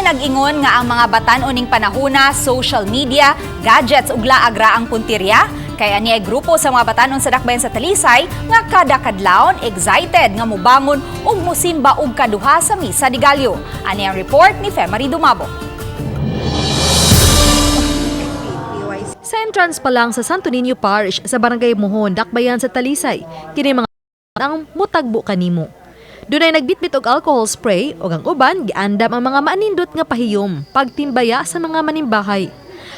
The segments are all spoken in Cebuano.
Nag-ingon nga ang mga batan uning panahuna, social media, gadgets ug laag ra ang puntirya? Kaya niya grupo sa mga batanon sa dakbayan sa Talisay nga kada kadlawon excited nga mubangon ug musimba og kaduha sa Misa de Gallo. Ani ang report ni Femary Dumabo. Sa entrance pa lang sa Santo Niño Parish sa Barangay Mohon, Dakbayan sa Talisay, kini mga ang mutagbo kanimo. Dunay nagbitbit og alcohol spray ug ang uban giandam ang mga maanindot nga pahiyom pagtimbaya sa mga manimbahay.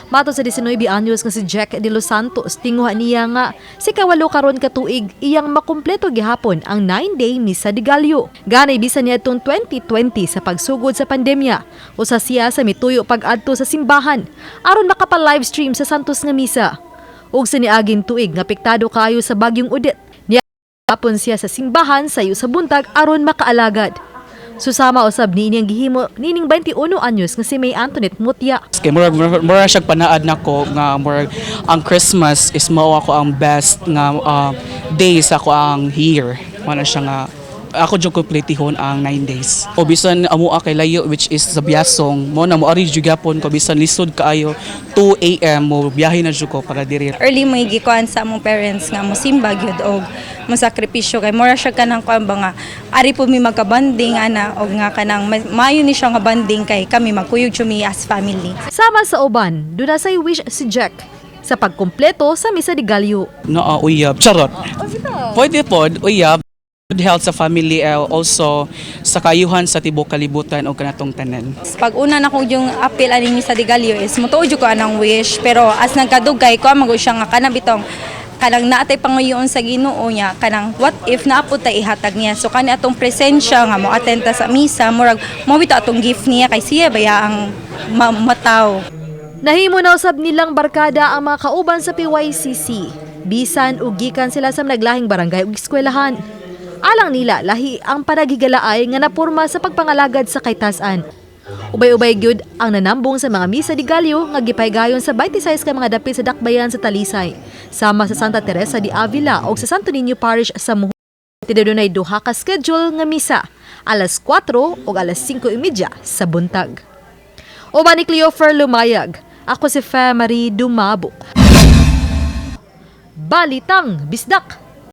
Matod sa 19 anyos nga si Jack de los Santos, tinguha niya nga si kawalo karon ka tuig iyang makumpleto gihapon ang 9-day Misa de Gallo. Ganay bisan niya itong 2020 sa pagsugod sa pandemya. Usa siya sa mituyo pag-adto sa simbahan aron makapa-livestream sa Santos nga misa. Ug sa niaging tuig nga apektado kaayo sa bagyong Odette. Niya hapon siya sa simbahan sayo sa buntag aron makaalagad. Susama usab niini ang gihimo nining 21 anyos nga si May Antoinette Mutya. Kay murag siya panaad nako nga murag ang Christmas is mao ako ang best nga days ako ang year. Mao na siya nga ako jud kompletihon ang 9 days. O bisan amo kay layo, which is sa Biasong, mo na mo ari jud gyapon ko bisan lisod kaayo, 2 AM mo biyahe na jud ko para diri. Early mo gikuan sa among parents nga mosimba gyud og mosakripisyo kay mura siya kanang kuan ba nga ari po mi magka-bonding ana og nga kanang maayo ni siya nga bonding kay kami magkuyog jud mi as family. Sama sa uban, duna say wish si Jack sa pagkumpleto sa Misa de Gallo. No, uyab. Charot. Pwede pod, uyab. Good health sa family, also sa kayuhan sa tibok kalibutan o kanatong tanan. Pag una na ko yung apil ani Misa de Gallo is motuo jud ko anang wish, pero as nagkadugay ko magud siya nga kanang bitong kanang naatay panguyoon sa Ginoo niya, kanang what if naa pud tay ihatag niya. So kani atong presensya nga mo atenta sa misa, murag mo bitaw atong gift niya kay siya baya ang mataw. Nahimo na usab nilang barkada ang mga kauban sa PYCC. Bisan ug gikan sila sa naglahing barangay ug eskwelahan. Alang nila, lahi ang panaghigalaay nga napurma sa pagpangalagad sa kaytasan. Ubay-ubay gyud ang nanambong sa mga Misa de Gallo nga gipaygayon sa 26 ka mga dapit sa dakbayan sa Talisay, sama sa Santa Teresa de Avila o sa Santo Niño Parish sa Mohon. Tinadunay duha ka schedule nga misa, alas 4 o alas 5:30 sa buntag. Uban ni Cleofer Lumayag, ako si Fe Marie Dumabok. Balitang Bisdak!